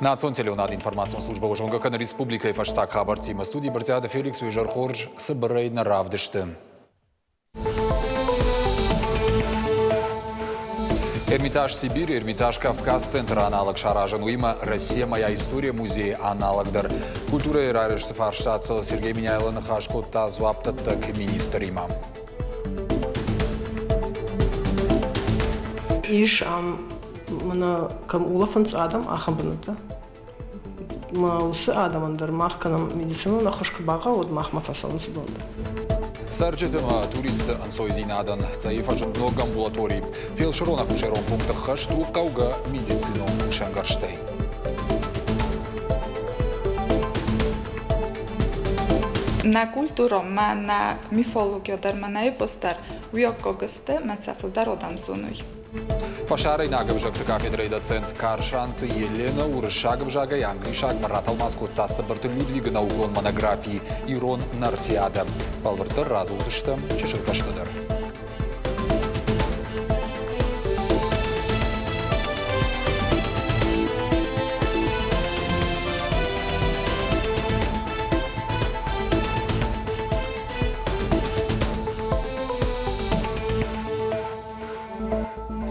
Национ телеуынады информацион службӕ зонгӕ кӕны республикӕйы фӕстаг хабӕрттимӕ. Студийы Брытъиаты Феликс уе зӕр хорз цыбырӕй нӕ равдысты. Эрмитаж Сибирь, Эрмитаж Кавказ центры аналог саразын, уыимӕ Россия моя история музейы аналог дӕр. Культурӕйы райрӕзты фарстатыл Сергей Меняйло ныхас кодта дзуапдӕттӕг министримӕ. Ис ам мӕнӕ кӕм улӕфынц адӕм, ахӕм бынӕттӕ. Мӕ уыцы адӕмӕн дӕр мах кӕнӕм медицинон ӕххуыс куы бахъӕуы, уӕд махмӕ фӕцӕуынц уыдон дӕр. Цӕрджыты ӕмӕ туристты ӕнцойдзинадӕн Цъӕйы фӕзынд ног амбулатори. Фелсырон-акушерон пункты хӕст у хъӕугӕ медицинон кусӕнгӕрзтӕй. Нӕ культурӕ ма нӕ мифология дӕр ма нӕ эпос дӕр уый аккаг сты, мӕ сӕ фылдӕр адӕм зоной. Фӕсарӕйнаг ӕвзӕгты кафедрӕйы доцент Карсанты Еленӕ уырыссаг ӕвзагӕй англисагмӕ ратӕлмац кодта Цыбырты Людвигы наукон монографи «Ирон нартиадӕ». Бӕлвырддӕр радзурдзыстӕм чысыл фӕстӕдӕр.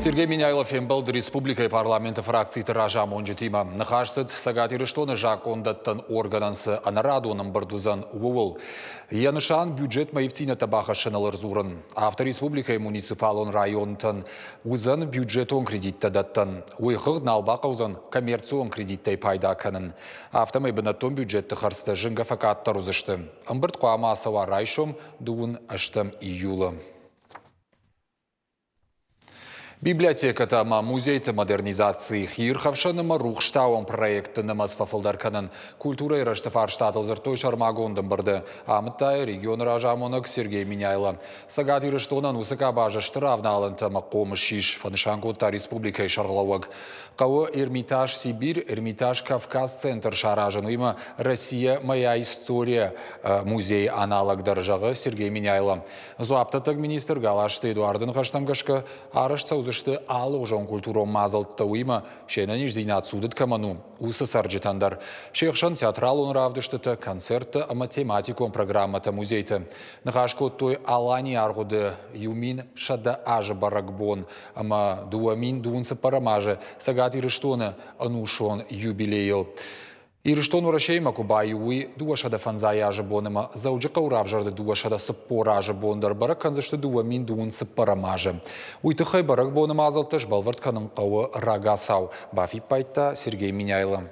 Сергей Меняйло фембӕлд республикӕйы парламенты фракциты разамонджытимӕ. Ныхас цыд Цӕгат Ирыстоны закъондӕттӕн органӕн цы ӕнӕрадон ӕмбырд уыдзӕн, ууыл. Йӕ нысан бюджетмӕ ивддзинӕдтӕ бахӕссыныл ӕрдзурын. Афтӕ республикӕйы муниципалон районтӕн уыдзӕн бюджетон кредиттӕ дӕттӕн. Уый хыгъд нал бахъӕудзӕн коммерцион кредиттӕй пайда кӕнын. Афтӕмӕй бынӕттон бюджетты хӕрдзтӕ зынгӕ фӕкъаддӕр уыдзысты. Ӕмбырд хъуамӕ ацӕуа райсом дыууын ӕстӕм июлы. Библиотекӕтӕ ӕмӕ музейты модернизаци, хиирхӕфсӕн ӕмӕ рухстауӕн проектты нымӕц фӕфылдӕр кӕнын, культурӕйы рӕзты фарстатыл дзырдтой сӕрмагонд ӕмбырды, амыдта регионы разамонӕг Сергей Меняйло. Цӕгат Ирыстонӕн уыцы къабазы стыр авналӕнтӕ ӕмӕ хъомыс ис, фӕнысан кодта республикӕйы сӕргълӕууӕг. Хъӕуы Эрмитаж Сибирь, Эрмитаж Кавказ центр саразын, уыимӕ Россия моя история музейы аналог дӕр, зӕгъы Сергей Меняйло. Дзуапдӕттӕг министр Галазты Эдуарды ныхӕстӕм гӕсгӕ, арӕзт цӕудзысты алыгъуызон культурон мадзӕлттӕ, уыимӕ се нӕниздзинад цудыд кӕмӕн у, уыцы цӕрджытӕн дӕр. Се хсӕн театралон равдыстытӕ, концерттӕ ӕмӕ тематикон программӕтӕ музейты. Ныхас кодтой Аланийы аргъуыды 1100 азы бӕрӕгбон ӕмӕ 2024 азы Цӕгат Ирыстоны ӕнусон юбилейыл. Ирыстон Уӕрӕсеимӕ куы баиу, уый 205 азы бон ӕмӕ Дзӕуджыхъӕуы равзӕрды 240 азы бон дӕр бӕрӕг кӕндзысты 2024 азы. Уый тыххӕй бӕрӕгбоны мадзӕлттӕ сбӕлвырд кӕнын хъӕуы рагацау, бафиппайдта Сергей Меняйло.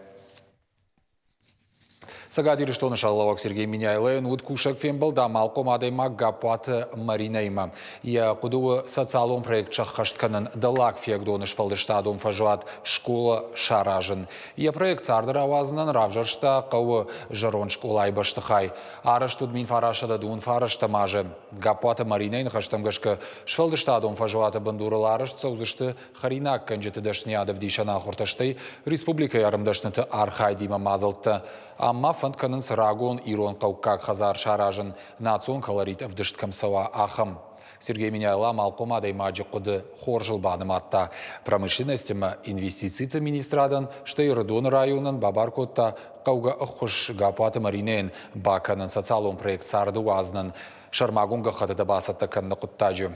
Цӕгат Ирыстоны сӕргълӕууӕг Сергей Меняйлойӕн уыд кусӕг фембӕлд амалхъом адӕймаг Гаппуаты Маринӕимӕ. Йӕ хъуыды у социалон проект сӕххӕст кӕнын Дӕллаг Фиагдоны сфӕлдыстадон фӕзуат скъола саразын. Йӕ проект царды рауадзынӕн равзӕрста хъӕуы зӕронд скъолайы бӕстыхай. Арӕзт уыд 1909 азы. Гаппуаты Маринӕйы ныхӕстӕм гӕсгӕ, сфӕлдыстадон фӕзуаты бындурыл арӕзт цӕудзысты хӕринаггӕнджыты дӕсныйад ӕвдисӕн ахуыртӕ, стӕй республикӕйы ӕрмдӕсныты архайдимӕ мадзӕлттӕ. Ам ма фӕнд кӕнынц рагон ирон хъӕуккаг хӕдзар саразын, национ колорит ӕвдыст кӕм цӕуа, ахӕм. Сергей Меняйло амалхъом адӕймаджы хъуыды хорзыл банымадта. Промышленность ӕмӕ инвестициты министрадӕн, стӕй Ӕрыдоны районӕн бабар кодта хъӕугӕ ӕххуыс Гаппуаты Маринӕйӕн бакӕнын социалон проект царды уадзынӕн сӕрмагонд гӕххӕттытӕ бацӕттӕ кӕныны хъуыддаджы.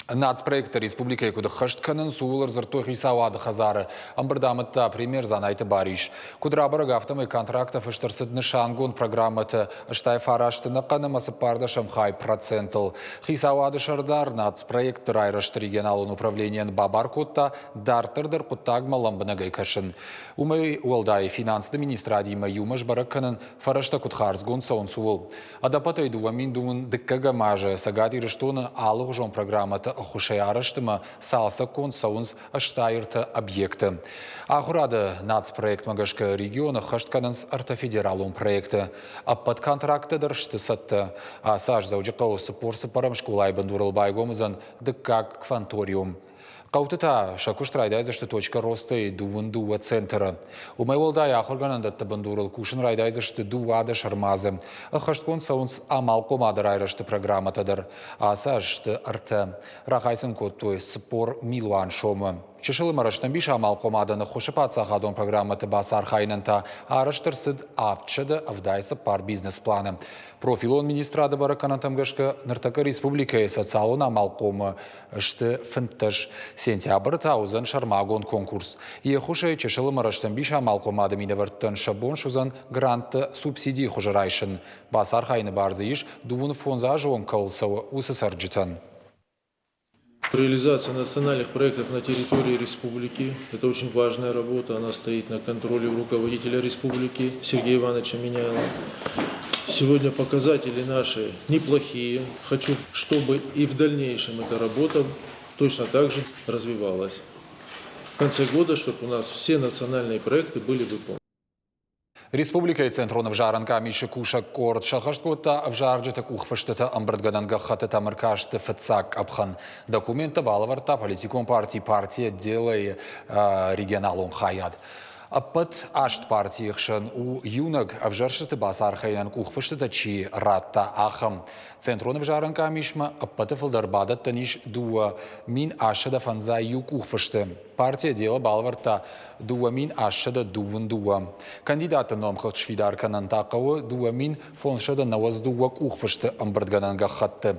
Нацпроекттӕ республикӕйы куыд ӕххӕст кӕнынц, ууыл ӕрдзырдтой хицауады хӕдзары. Ӕмбырд амыдта премьер Дзанайты Барис. Куыд рабӕрӕг, афтӕмӕй контракттӕ фыст ӕрцыд нысангонд программӕты 89 ӕнӕхъӕн ӕмӕ цыппӕрдӕсӕм хай процентыл. Хицауады сӕрдар нацпроектты райрӕзты регионалон управленийӕн бабар кодта дарддӕр дӕр хъуыддагмӕ лӕмбынӕгӕй кӕсын. Уымӕй уӕлдай финансты министрадимӕ иумӕ сбӕрӕг кӕнын фӕрӕзтӕ куыд хардзгонд цӕуынц, ууыл. Ӕдӕппӕтӕй 2012 азы Цӕгат Ирыстоны алыгъуызон программӕты ӕххуысӕй арӕзт ӕмӕ цалцӕггонд цӕуынц 83 объекты. Ахуырады нацпроектмӕ гӕсгӕ регионы ӕххӕст кӕнынц ӕртӕ федералон проекты. Ӕппӕт контракттӕ дӕр сты цӕттӕ. Ацы аз Дзӕуджыхъӕуы 44-ӕм скъолайы бындурыл байгом уыдзӕн дыккаг кванториум. Хъӕуты та сӕ куыст райдайдзысты точка роста-йы дыууын дыууӕ центры. Уымӕй уӕлдай ахуыргӕнӕндӕтты бындурыл кусын райдайдзысты 12 ӕрмадзы. Ӕххӕстгонд цӕуынц амалхъомады райрӕзты программӕтӕ дӕр. Ацы аз сты ӕртӕ. Рахай сын кодтой 40 милуан сомы. Чысыл ӕмӕ рӕстӕмбис амалхъомадӕн ӕххуысы паддзахадон программӕты бацархайынӕн та арӕзт ӕрцыд 774 бизнес-планы. Профилон министрады бӕрӕггӕнӕнтӕм гӕсгӕ ныртӕккӕ республикӕйы социалон амалхъомы сты 15. Сентябры та уыдзӕн сӕрмагонд конкурс. Йе ххуысӕй чысыл ӕмӕ рӕстӕмбис амалхъомады минӕвӕрттӕн сӕ бон суыдзӕн гранттӕ субсидийы хуызы райсын. Бацархайыны бар дзы ис, 25 азы онг кӕуыл цӕуы, уыцы цӕрджытӕн. Реализация национальных проектов на территории республики – это очень важная работа. Она стоит на контроле у руководителя республики Сергея Ивановича Меняйло. Сегодня показатели наши неплохие. Хочу, чтобы и в дальнейшем эта работа точно так же развивалась. В конце года, чтобы у нас все национальные проекты были выполнены. Республикӕйы центрон ӕвзарӕн къамисы кусӕг къорд сӕххӕст кодта ӕвзарджыты къухфыстыты ӕмбырдгӕнӕн гӕххӕттытӕм ӕркасты фыццаг къӕпхӕн. Документтӕ балӕвӕрдта политикон парти «Партия дело»-йы регионалон хайад. Ӕппӕт аст партийы хсӕн у иунӕг ӕвзӕрстыты бацархайынӕн къухфыстытӕ чи радта, ахӕм. Центрон ӕвзарӕн къамисмӕ ӕппӕты фылдӕр бадӕттӕн ис 2851 къухфысты. Партия «Дело» балӕвӕрдта 2822. Кандидатты номхыгъд сфидар кӕнын та хъӕуы 2592 къухфысты ӕмбырдгӕнӕн гӕххӕтты.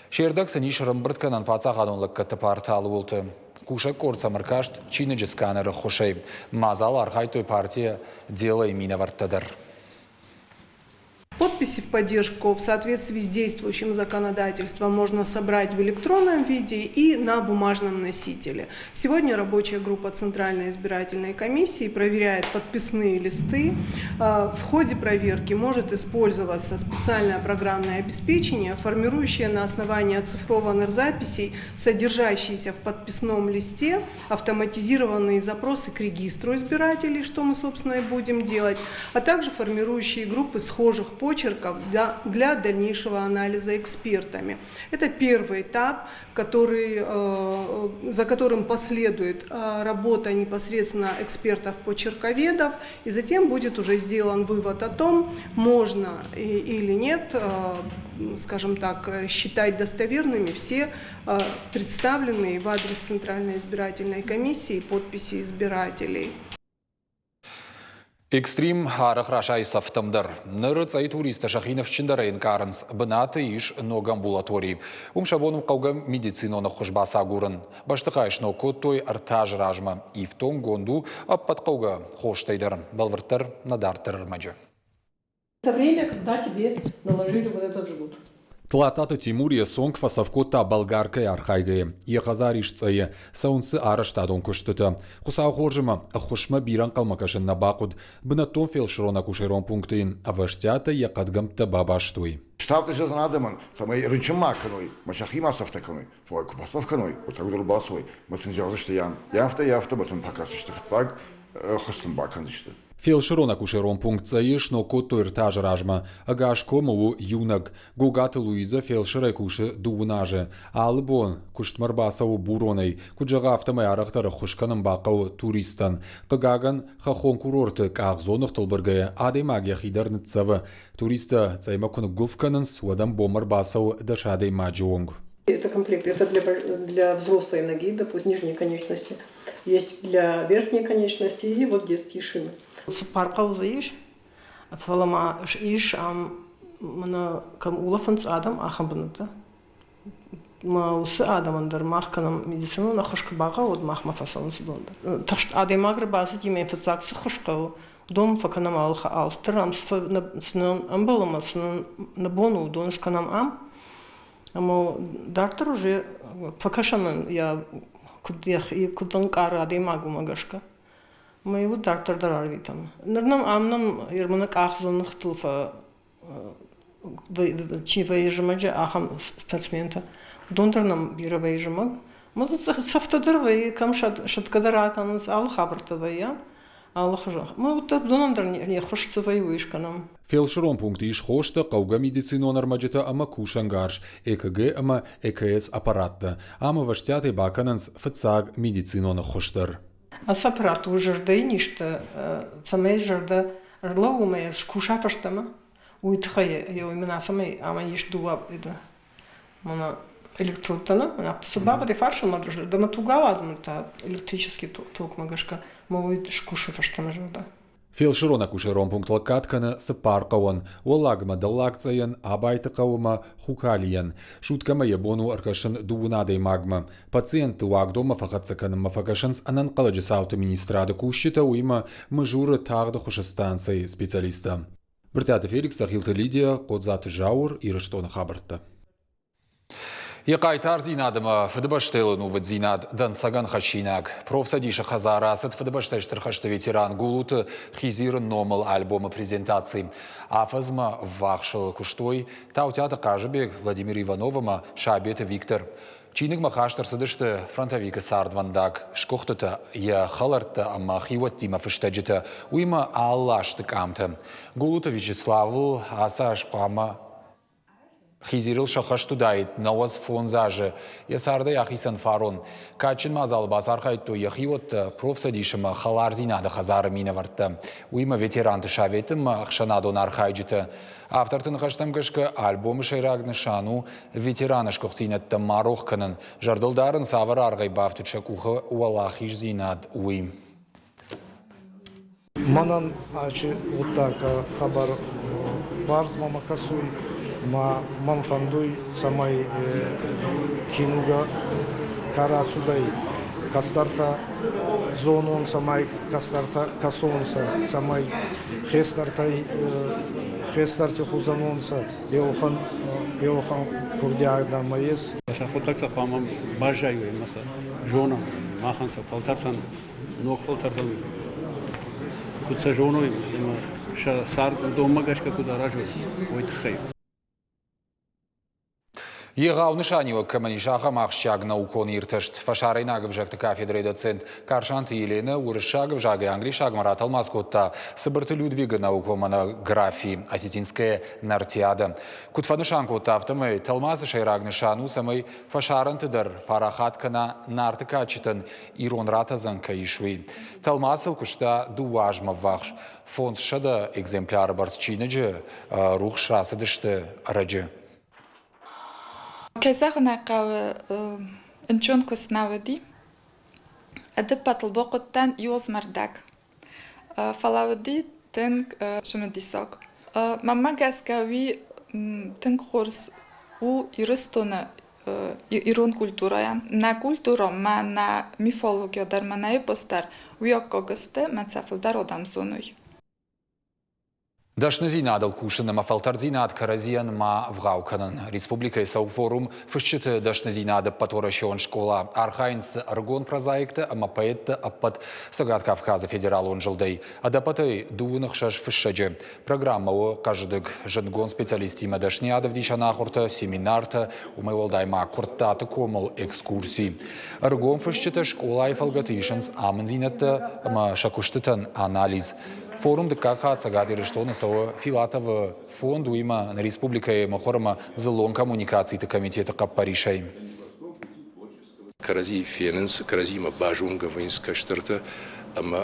Се рдӕг сын ис ӕрӕмбырд кӕнӕн паддзахадон лӕггӕдты порталы уылты. Кусӕг къорд сӕм ӕркаст чиныджы сканеры ӕххуысӕй. Мадзалы архайдтой партия «Дело»-йы минӕвӕрттӕ дӕр. Подписи в поддержку в соответствии с действующим законодательством можно собрать в электронном виде и на бумажном носителе. Сегодня рабочая группа Центральной избирательной комиссии проверяет подписные листы. В ходе проверки может использоваться специальное программное обеспечение, формирующее на основании оцифрованных записей, содержащиеся в подписном листе, автоматизированные запросы к регистру избирателей, что мы, собственно, и будем делать, а также формирующие группы схожих почерков для дальнейшего анализа экспертами. Это первый этап, за которым последует работа непосредственно экспертов-почерковедов, и затем будет уже сделан вывод о том, можно или нет, скажем так, считать достоверными все представленные в адрес Центральной избирательной комиссии подписи избирателей. Экстрим арӕх расайы цӕфтӕм дӕр. Ныр Цъӕйы туристтӕ сӕхи ныфсджындӕрӕй ӕнкъарынц. Бынаты ис ног амбулатори. Уым сӕ бон у хъӕугӕ медицинон ӕххуыс бацагурын. Бӕстыхай сног кодтой ӕртӕ азы размӕ. Ифтонггонд у ӕппӕт хъӕугӕ хостӕй дӕр. Бӕлвырддӕр нӕ дарддӕр ӕрмӕджы. Это время, когда тебе наложили вот этот жгут. Тлаттаты Тимур йӕ цонг фӕцӕф кодта болгаркӕйы архайгӕйӕ. Йӕ хӕдзар ис Цъӕйы, цӕуынц дзы арӕзтадон куыстытӕ. Хуыцау хорз ӕмӕ ӕххуысмӕ бирӕ ӕнхъӕлмӕ кӕсын нӕ бахъуыд. Бынӕттон фелсырон-акушерон пункты йын ӕвӕстиатӕй йӕ хъӕдгӕмттӕ бабастой. Ставд зӕгъын адӕмӕн, цӕмӕй рынчын ма кӕной, мӕ сӕхи ма цӕфтӕ кӕной, фӕлӕ куы бацӕф кӕной, уӕд та уыдон бацой, мӕ сын зӕгъдзысты йӕ афтӕ, мӕ сын фӕкӕсдзысты фыццаг, ӕххуыс сын бакӕндзысты. Фелсырон-акушерон пункт Цъӕйы сног кодтой ӕртӕ азы размӕ. Ӕгас комы у иунӕг. Гогаты Луиза фелсырӕй кусы дыууын азы. Алы бон куыстмӕ ӕрбацӕуы буронӕй. Куыд зӕгъы, афтӕмӕй арӕхдӕр ӕххуыс кӕнын бахъӕуы туристтӕн. Хъыгагӕн, хӕххон курорты къахдзоныгътыл быргӕйӕ адӕймаг йӕхи дӕр ныццӕвы. Туристтӕ Цъӕймӕ куы ныггуылф кӕнынц, уӕд ӕм бонмӕ ӕрбацӕуы 10 адӕймаджы онг. Это комплект, это для взрослой ноги, допустим, нижней конечности. Есть для верхней конечности и вот детские шины. Цыппар хъӕуы дзы ис, фӕлӕ ма ис ам мӕнӕ кӕм улӕфынц адӕм, ахӕм бынӕттӕ. Мӕ уыцы адӕмӕн дӕр мах кӕнӕм медицинон ӕххуыс куы бахъӕуы, уӕд махмӕ фӕцӕуынц уыдон дӕр. Тыхст адӕймаг ӕрбацыди мӕ фыццаг цы ххуыс хъӕуы, уыдон фӕкӕнӕм алцыдӕр ам цы нын ӕмбӕлы ӕмӕ цы нын нӕ бон у, уыдон скӕнӕм ам. Ӕмӕ дарддӕр уже фӕкӕсӕм ын йӕ куыд йӕхи куыд ӕнкъары адӕймаг, уымӕ гӕсгӕ. Ӕмӕ иу дарддӕр дӕр арвитӕм. Ныр нӕм ам нӕм Ерманы къахдзоныгътыл чи вӕййы зымӕджы, ахӕм спортсментӕ. Уыдон дӕр нӕм бирӕ вӕййы зымӕг. Ӕмӕ цӕфтӕ дӕр вӕййы, кӕм сӕтгӕ дӕр акӕнынц, алы хабӕрттӕ вӕййы. Алы хуызы. Ӕмӕ уыдонӕн дӕр не ххуыс цы вӕййы, уый скӕнӕм. Фелсырон пункты ис хостӕ, хъӕугӕ медицинон ӕрмӕджытӕ ӕмӕ кусӕнгарз, ЭКГ ӕмӕ ЭКС-аппараттӕ. Ам ӕвӕстиатӕй бакӕнынц фыццаг медицинон ӕххуыс дӕр. Ацы аппарат у зӕрдӕйы низтӕ, цӕмӕй зӕрдӕ ӕрлӕууа ӕмӕ скуса фӕстӕмӕ, уый тыххӕй йӕ мын ацӕмӕй ӕмӕ ис дыууӕ мӕнӕ. электродтӕ нӕ, афтӕ цы бавӕрй фарсыл зӕрдӕмӕ туг ауадзын та электрический токмӕ гӕсгӕ мӕ уый скусы фӕстӕмӕ зӕрдӕ. Фелсырон-акушерон пункт лӕггад кӕны цыппар хъӕуӕн: Уӕллагмӕ Дӕллагцъӕйӕн, Абайты хъӕумӕ, Хукалийӕн. Суткӕмӕ йӕ бон у ӕркӕсын дыууын адӕймагмӕ. Пациентты уагдонмӕ фӕхӕццӕ кӕнынмӕ фӕкӕсынц ӕнӕнхъӕлӕджы цауты министрады кусджытӕ, уыимӕ Мызуры тагъд ӕххуысы станцӕйы специалисттӕ. Брытъиаты Феликс, Цӕхилты Лидия, Хъодзаты Зауыр, Ирыстоны хабӕрттӕ. Йӕ хъайтардзинад ӕмӕ Фыдыбӕстӕйыл ӕнувыддзинад дӕнцӕгӕн хӕссинаг. Профцӕдисы хӕдзары ацыд Фыдыбӕстӕйы Стыр хӕсты ветеран Гулуты Хизиры номыл альбомы презентаци. Афӕдзмӕ ввахсыл куыстой Таутиаты Хъазыбег, Владимир Иванов ӕмӕ Сабеты Виктор. Чиныгмӕ хаст ӕрцыдысты фронтовикы цардвӕндаг, сгуыхтытӕ, йӕ хӕлӕрттӕ ӕмӕ хиуӕттимӕ фыстӕджытӕ, уыимӕ алы азты къамтӕ. Гулуты Вячеславыл ацы аз хъуамӕ Хизирыл сӕххӕст уыдаид 95 азы, йӕ цардӕй ахицӕн фарон. Кадджын мадзалы бацархайдтой йӕ хиуӕттӕ, профцӕдисы ӕмӕ хӕлардзинады хӕдзары минӕвӕрттӕ, уыимӕ ветеранты советы ӕмӕ ӕхсӕнадон архайджытӕ. Авторты ныхӕстӕм гӕсгӕ, альбомы сӕйраг нысан у ветераны сгуыхтдзинӕдтӕ ма рох кӕнын, зӕрдыл дарын цавӕр аргъӕй бафтыд сӕ къухы уӕлахиздзинад, уый. Мӕнӕн ачи гъуддаг хъӕбӕр хуарз мӕмӕ кӕсуй ма мӕн фӕндуй, цӕмӕй кинугӕ ка рацудӕй, кӕстӕртӕ зонон, цӕмӕй кӕстӕртӕ кӕсонцӕ, цӕмӕй хестӕртӕй хестӕрти хузӕн уонцӕ, еуӕхӕн еуӕхӕн курдиадӕ мӕ ес. Сӕ гъуддӕгтӕ хъуамӕ баззайой ӕма сӕ зонӕн, махӕн сӕ фӕлтӕртӕн ног фӕлтӕртӕн куыд сӕ зоной ӕмӕ сӕ цард уыдонмӕ гӕсгӕ куыд аразой, уый тыххӕй. Егъау нысаниуӕг кӕмӕн ис, ахӕм ахсджиаг наукон иртӕст. Фӕсарӕйнаг ӕвзӕгты кафедрӕйы доцент Карсанты Еленӕ уырыссаг ӕвзагӕй англисагмӕ ратӕлмац кодта Цыбырты Людвигы наукон монографи «Осетинская Нартиада». Куыд фӕнысан кодта, афтӕмӕй тӕлмацы сӕйраг нысан у, цӕмӕй фӕсарӕнты дӕр парахат кӕна Нарты кадджытӕн ирон ратӕдзӕн кӕй ис, уый. Тӕлмацыл куыста дыууӕ азмӕ ввахс. 500 экземпляры бӕрц чиныджы рухс рацыдысты ӕрӕджы. Кӕй зӕгъын ӕй хъӕуы, ӕнцон куыст нӕ уыди. Ӕдӕппӕтыл бахъуыдтӕн иу ӕзмӕрдӕг. Фӕлӕ уыди тынг цымыдисаг. Мӕнмӕ гӕсгӕ уый тынг хорз у Ирыстоны ирон культурӕйӕн. Нӕ культурӕ ма нӕ мифология дӕр ма нӕ эпос дӕр уый аккаг сты, мӕ сӕ фылдӕр адӕм зоной. Дӕсныдзинадыл кусын ӕмӕ фӕлтӕрддзинад кӕрӕдзийӕн ма ӕвгъау кӕнын. Республикӕйы цӕуы форум Фысджыты дӕсныдзинады ӕппӕтуӕрӕсеон скъола. Архайынц ӕрыгон прозаиктӕ ӕмӕ поэттӕ ӕппӕт Цӕгат Кавказы федералон зылдӕй. Ӕдӕппӕтӕй 26 фыссӕджы. Программӕ у хъӕздыг. Зындгонд специалисттимӕ дӕсныйад ӕвдисӕн ахуыртӕ, семинартӕ, уымӕй уӕлдай ма Куырттаты комыл экскурси. Ӕрыгон фысджытӕ скъолайы фӕлгӕты исынц амындзинӕдтӕ ӕмӕ сӕ куыстытӕн анализ. Форум дыккаг хатт Цӕгат Ирыстоны цӕуы Филатовы фонд, уыимӕ нӕ республикӕйы мыхуыр ӕмӕ дзыллон коммуникациты комитеты хъӕппӕрисӕй. Кӕрӕдзи фенынц, кӕрӕдзимӕ базонгӕ вӕййынц кӕстӕртӕ ӕмӕ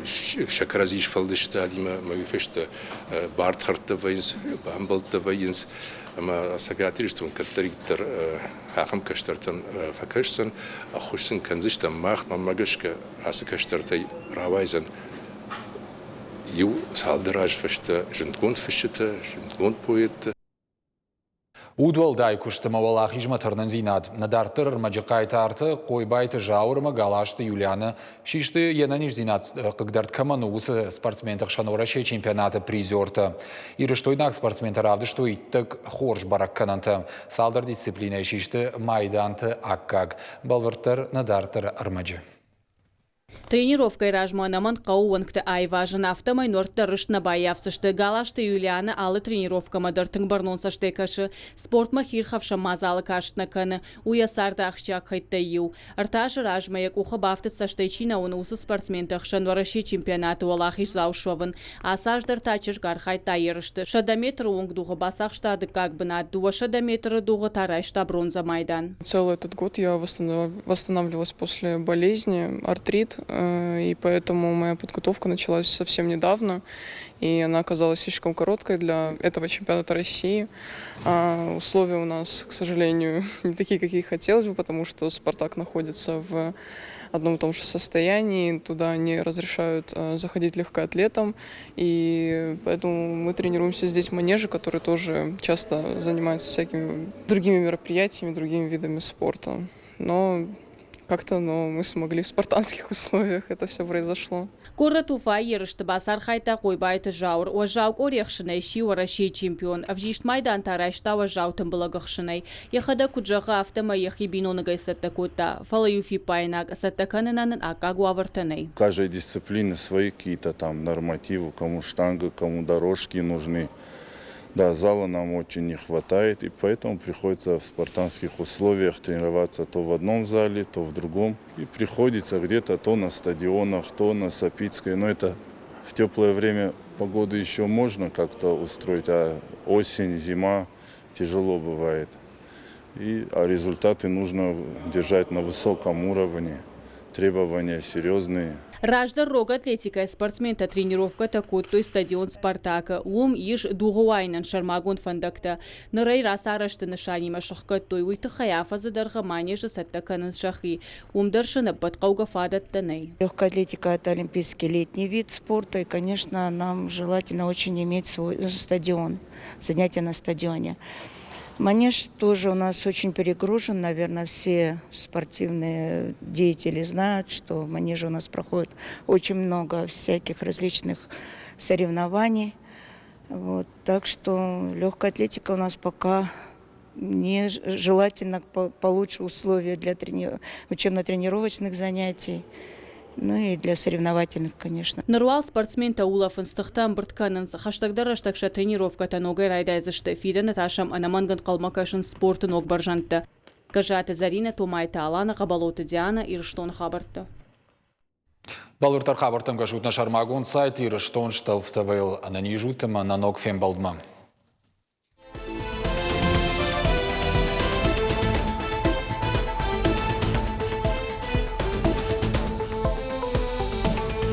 сӕ кӕрӕдзи сфӕлдыстадимӕ ӕмӕ уый фӕстӕ бардхӕрдтӕ вӕййынц, ӕмбӕлттӕ вӕййынц ӕмӕ Цӕгат Ирыстон кӕддӕриддӕр ахӕм кӕстӕртӕн фӕкӕсдзӕн, ӕххуыс сын кӕндзыстӕм мах, мӕнмӕ гӕсгӕ, ацы кӕстӕртӕй рауайдзӕн иу цалдӕр азы фӕстӕ зындгонд фысджытӕ, зындгонд поэттӕ. Удуӕлдай куысты ӕмӕ уӕлахизмӕ тырнындзинад. Нӕ дарддӕр ӕрмӕджы хъайтарты Хъойбайты Зауыр ӕмӕ Галазты Юлианӕ систы йе нӕниздзинад хъыгдӕрд кӕмӕн у, уыцы спортсменты хсӕн Уӕрӕсейы чемпионаты призертӕ. Ирыстойнаг спортсментӕ равдыстой иттӕг хорз бӕрӕггӕнӕнтӕ. Цалдӕр дисциплинӕйы систы майданты аккаг. Бӕлвырддӕр нӕ дарддӕры ӕрмӕджы. Тренировкӕйы размӕ ӕнӕмӕнг хъӕуы уӕнгты аивазын, афтӕмӕй нуӕрттӕ рыст нӕ баййафдзысты. Галазты Юлианӕ алы тренировкӕмӕ дӕр тынг бӕрнон цӕстӕй кӕсы. Спортмӕ хиирхӕфсӕн мадзалы каст нӕ кӕны. У йӕ царды ахсджиаг хӕйттӕй иу. Ӕртӕ азы размӕ йӕ къухы бафтыд цӕстӕй чи нӕ уыны, уыцы спортсменты хсӕн Уӕрӕсейы чемпионаты уӕлахиздзау суӕвын. Ацы аз дӕр та чызг архайдта ерысты. 100 метры онг дугъы бацахста дыккаг бынат, 200 метры дугъы та райста бронзӕ майдан. Целый этот год я восстанавливалась после болезни, артрит. и поэтому моя подготовка началась совсем недавно, и она оказалась слишком короткой для этого чемпионата России. А условия у нас, к сожалению, не такие, какие хотелось бы, потому что «Спартак» находится в одном и том же состоянии, туда не разрешают заходить легкоатлетам, и поэтому мы тренируемся здесь в манеже, который тоже часто занимается всякими другими мероприятиями, другими видами спорта. Но как-то но мы смогли в спартанских условиях это все произошло. Город Уфайы ерысты бацархайдта Хъойбайты Зауыр. Уӕззау къори ӕхсынӕй сси Уӕрӕсейы чемпион. Ӕвзист майдан та райста уӕззау тымбылӕг ӕхсынӕй. Йӕхӕдӕг куыд зӕгъы, афтӕмӕй йӕхи биноныгӕй цӕттӕ кодта. Фӕлӕ иу фиппаинаг, цӕттӕ кӕнынӕн ын аккаг уавӕртӕ нӕй. Каждой дисциплины свои какие-то там нормативы, кому штанга, кому дорожки нужны. Да, зала нам очень не хватает, и поэтому приходится в спартанских условиях тренироваться то в одном зале, то в другом. И приходится где-то то на стадионах, то на Сапицкой. Но это в теплое время погоды еще можно как-то устроить, а осень, зима тяжело бывает. А результаты нужно держать на высоком уровне. Требования серьезные. Раздӕр рог атлетикӕйӕ спортсментӕ тренировкӕтӕ кодтой стадион «Спартак-ы. Уым ис дугъы уайынӕн сӕрмагонд фӕндӕгтӕ. Ныр ӕй рацарӕзты нысанимӕ сӕхгӕдтой, уый тыххӕй афӕдзы дӕргъы манежы цӕттӕ кӕнынц сӕхи. Уым дӕр сын ӕппӕт хъӕугӕ фадӕттӕ нӕй. Легкая атлетика – это олимпийский летний вид спорта, и, конечно, нам желательно очень иметь свой стадион, занятия на стадионе. Манеж тоже у нас очень перегружен. Наверное, все спортивные деятели знают, что в манеже у нас проходит очень много всяких различных соревнований. Вот, так что легкая атлетика у нас пока не желательно получше условия для учебно-тренировочных занятий. Ну и для соревновательных, конечно. Ныр уал спортсментӕ улӕфынц, тыхтӕ ӕмбырд кӕнынц. Хӕстӕгдӕр рӕстӕг сӕ тренировкӕтӕ ногӕй райдайдзысты. Фидӕны та сӕм ӕнӕмӕнг ӕнхъӕлмӕ кӕсынц спорты ног бӕрзӕндтӕ. Гӕззаты Зӕринӕ, Томайты Алана, Хъӕбӕлоты Диана, Ирыстоны хабӕрттӕ. Бӕлвырддӕр хабӕрттӕм кӕсут нӕ сӕрмагонд сайт Ирыстон стӕлф ТВ-йыл. Ӕнӕниз ут ӕмӕ нӕ ног фембӕлдмӕ.